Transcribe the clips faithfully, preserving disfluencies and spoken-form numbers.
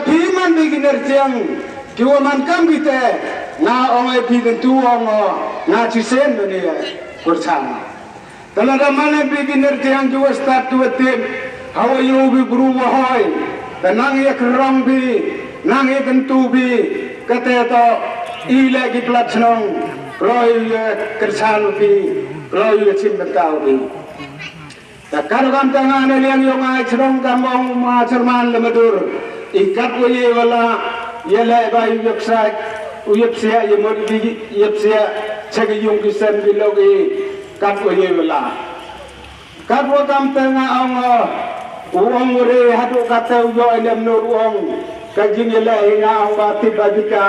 Phi man phi ki nertiang ki wa man kam ki te, nga ong ai phi kyntu ong o, nga chi sen bani ya kurchang. Te lada man ai phi ki nertiang ki wa stad ki wa tip ha wa yu bi bru wa hoi, te nang ya krong bi, nang ya kyntu bi, kate to i le ki plat chnong kloi ya kurchang bi, kloi ya chim bentau bi. Te ka ruh kam te nga na liang yong ai chnong kam ong ma Chairman Lamadur. I kat wa ye wala ye le ba yu yep sa u yep sia ye mot di yep sia chak yung ki sem bi log i kat wa ye wala. Kat wa kam te nga ong u ong u re hadu kat te u yo i lem nur u ong ka jing ye le i nga ong ba tip ba jika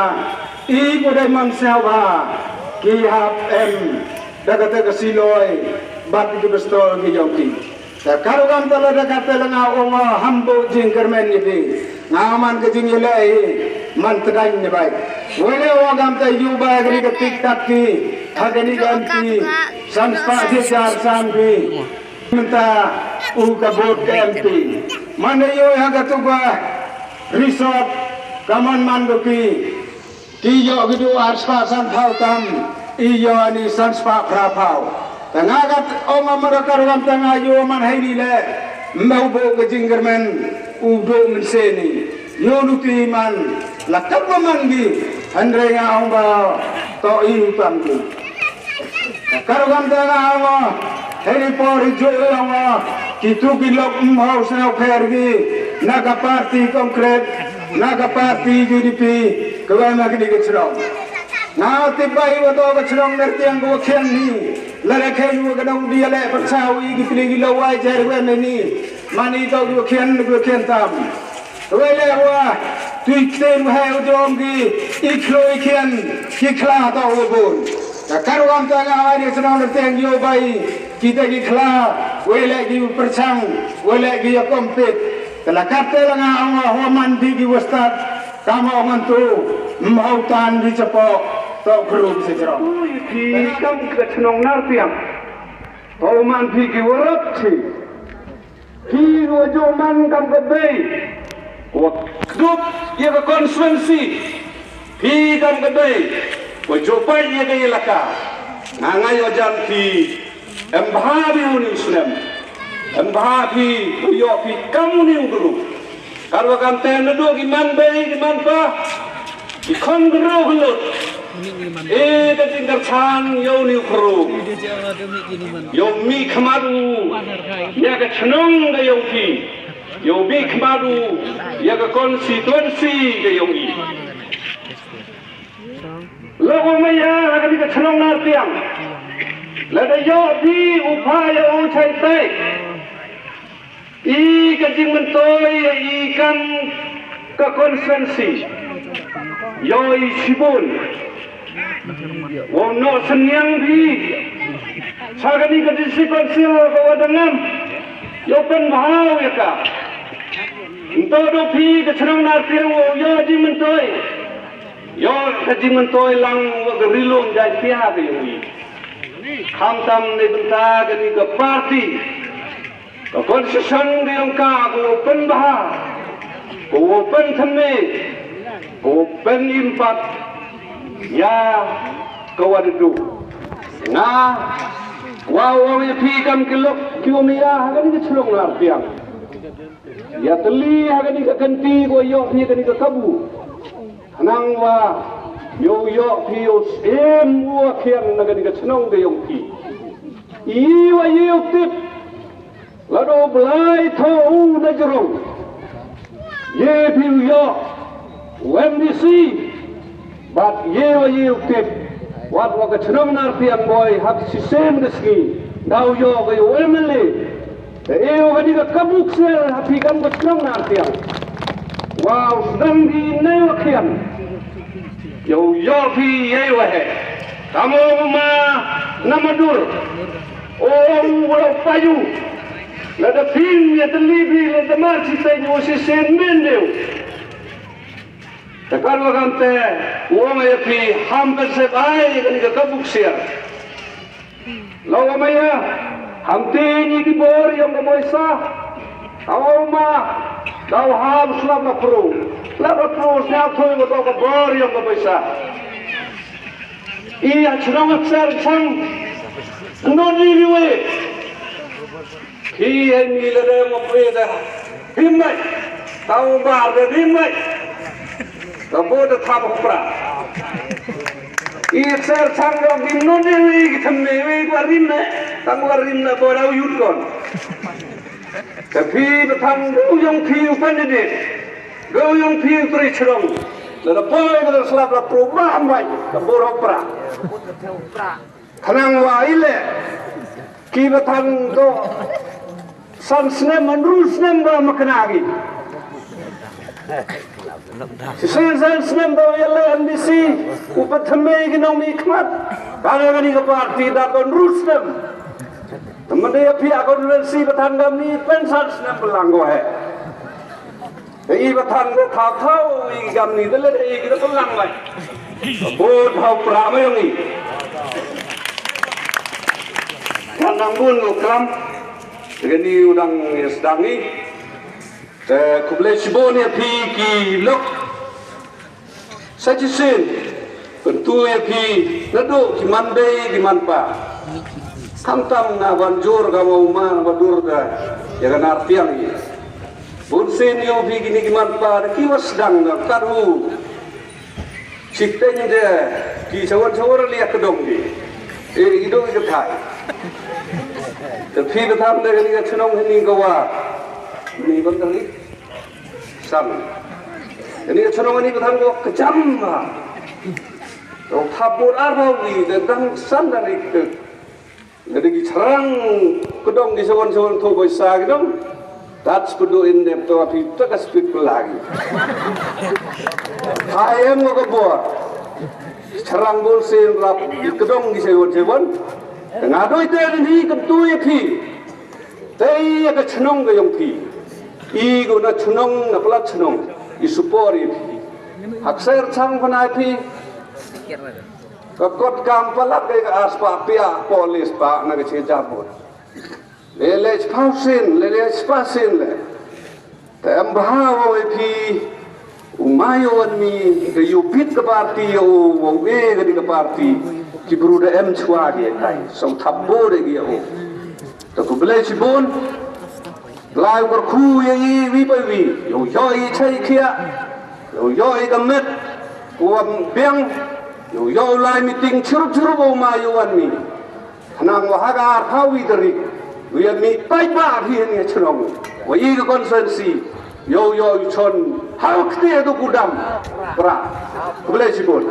i ku dai man sia ba ki hap em da kata ka siloi bad ki pistol ki jong ki. Te ka ruh kam te lada kata la nga ong o ham bok jingkyrmen ïa phi. Nga man ka jingïaleh hi man tdang ni bai. Wele wa kam te yu bai kani ka tik tak ki ha kani ka M P san spah shi jar san phi. Mynta u ka bot ka M P man da yu ha ka tu ka resort ka man man do ki. Ki ïoh ki du ar spah san phaw tam, i ïoh ni san spah phra phaw. Te nga kat ong amar ka ruh kam te nga ïoh man hai ni le. Mba u bok ka jingkyrmen u bok mynse ni. Ïoh nu ti man la kat ba man gi. Hynrei nga ong ba to i u tam gi. Ka ruh kam te nga ong o, hei por i ju ong o, ki tu ki lok mhau sngau pher gi, na ka parti konkret, na ka parti U D P, ka wa ma kini ka chnong. Nga tip ba i wa to ka chnong ner tiang ka wa khian ni, la da khen wa ka nong dia le pyrchah i ki pli ki lo wai jer wa me ni, mani to ki wa khian, ki wa khian tam. Wei le wa tui kten wa hai u jong ki i khloi khian ki khla to u bun. Ka kar wam ta nga ai de sna le teng yo bai ki te ki khla wei le ki pyrchang wei le ki ya kompit. Te la kat te la nga ong ho man di ki wa stad ka ma ong an tu mhau tan di chapo to kru se jrong. Ki kam ka chnong nar tiang. Ho man di ki wa rap chi. Phi ruh ju man kam ka bei wa kdup ïa ka constituency. Phi kam ka bei wa ju pait ïa ka ïalaka. Nga nga ïoh jan phi em bha bi u ni u snem. Em bha phi u ïoh phi kam u ni u guru. Kar wa kam te na du ki man bei ki man pa. Ki khon gru khlut. E ka jingkyrchan yow ni u khru. Yow mi khmat u. Ïa ka chnong ka yow ki. Yow mi khmat u. Ïa ka constituency ka yow i. Lo ko maya ha ka ni ka chnong nar tiang. La da yow bi u pa yow u chai tai. I ka jingmyntoi i kam ka constituency. Yo i shibun. Wow no senyang di. Sa kani ka district council ka wadangam. Yo pen bhau ya ka. Nto do phi ka chnong nar tiang wow yo jingmyntoi. Yo ka jingmyntoi lang wa ka rilum jai pia ka yung i. Khamtam ne bynta kani ka party. Ka constitution ka yong ka ko pynbha, ko pynthymmai, ko pynim pat ïa ka wa da duh. Nga wa ong ïa phi kam ki lok ki ong ïa ha kani ka chnong nar tiang. Ïa tylli ha kani ka kynti ko ïoh phi kani ka kabu. Nang wa ïoh ïoh phi ïoh siem wa khian na kani ka chnong ka yong phi. Ïa wa ïoh tip. Lado Blai tho u na jrong. Ye phi u ïoh u M D C. Bad ye wa ye u tip. Wat wa ka chnong nar tiang boi hap shisien ka sngi. Daw ïoh ka u M L A. Te e wa ka di ka kabu ksiar ha phi kam ka chnong nar tiang. Wow, snang di nai wa khian. Yow yow phi ye wa he. Kamo ma na madur. O u wa payu. La da pin ya tali bi la da mar si tai nyu si sen men deu. Te kar wa kam te u ong ya phi ham ka se bai ka ni ka kabuk sia. Lo wa maya ham te ni ki bor yong ka moisa. Aw ma Daw hap slap na pro. Slap na pro sñiaw thoi wa daw ka bor yong ka paisa. I ha chnong Akser chang. Non ri ri we. Hi hai mi le de mo pe da. Him mai. Daw bar de him mai. Ka bo da thap hopra. I Akser chang ro ki non ri ri ki tham me we kwa rim ne. Tang wa rim na bo daw yut kon. Te phi ba thang du yong phi u candidate. Du yong phi u tri chrong. La da poi ba da slap la pro ba mai. Ka bo ro pra. Khnang wa ile. Ki ba thang do. San snem, hynru snem ba ma kena ki. Shisien san snem ba yale M D C, u pat thymmai ki nongmihkhmat. Ka ngi ka party da hynru snem. Te mynta ïa phi a constituency ba than kamni pynsan snem ba lang ko he. Te i ba than ba thaw thaw i kamni te leh i ki da pynlang bai. Bud hau pra ma yong i. Kan dang bun ko klam. Te kani u dang ïa sdang i. Te khublei shibun ïa phi ki lok. Sa shisien, kyntu ïa phi, naduh ki man bei ki man pa. Khamtam na ban jur ka ma u ma na ba dur da ïa ka nar tiang i. Bun sien ïa phi kini ki man pa, da ki wa sdang da kat u. Chiteng de, ki sawar sawar liak ka dong di. Eh, i dong i ka thai. Te phi ba tham de kani ka chnong hini ka wa. Ni ban ka ri. San. Ini ka chnong ini ka than ko ka jam ha. Rong thap bor ar ba wi da dang san da ri ke. Jadi ki charang kedong ki sawan sawan tho ko sa ki dong. Tat sepedo in dem to api to ka speed pelagi. Hai em ko ka bor. Charang bor sen rap ki kedong ki sawan sawan. Tengah doi te ni kem tu ya phi. Te ïa ka chnong ka yong phi. I ko na chnong na pla chnong. I support ïa phi. Hakser chang pha na phi. Ka kot kam palat ka as pa pia polis pa na ka che jabut. Le le chpa sin, le le chpa sin le. Te em bha wa we phi u ma yo wan mi ka yu pit ka party yo wa we ka di ka party ki bru da em chwa di tai so thap bo de yo. Te ku ble chi bon lai kor khu ye i wi pa wi yo yo i chai khia yo yo i ka met wa biang yo yo lai meeting chirup chirup wa ma yo wan mi. Khnang wa ha ka ar phaw wi tarik wi ya mi tai ba hi ni chnong wa i ka constituency yo yo chon ha kti du ku dam pra. Khublei shibun.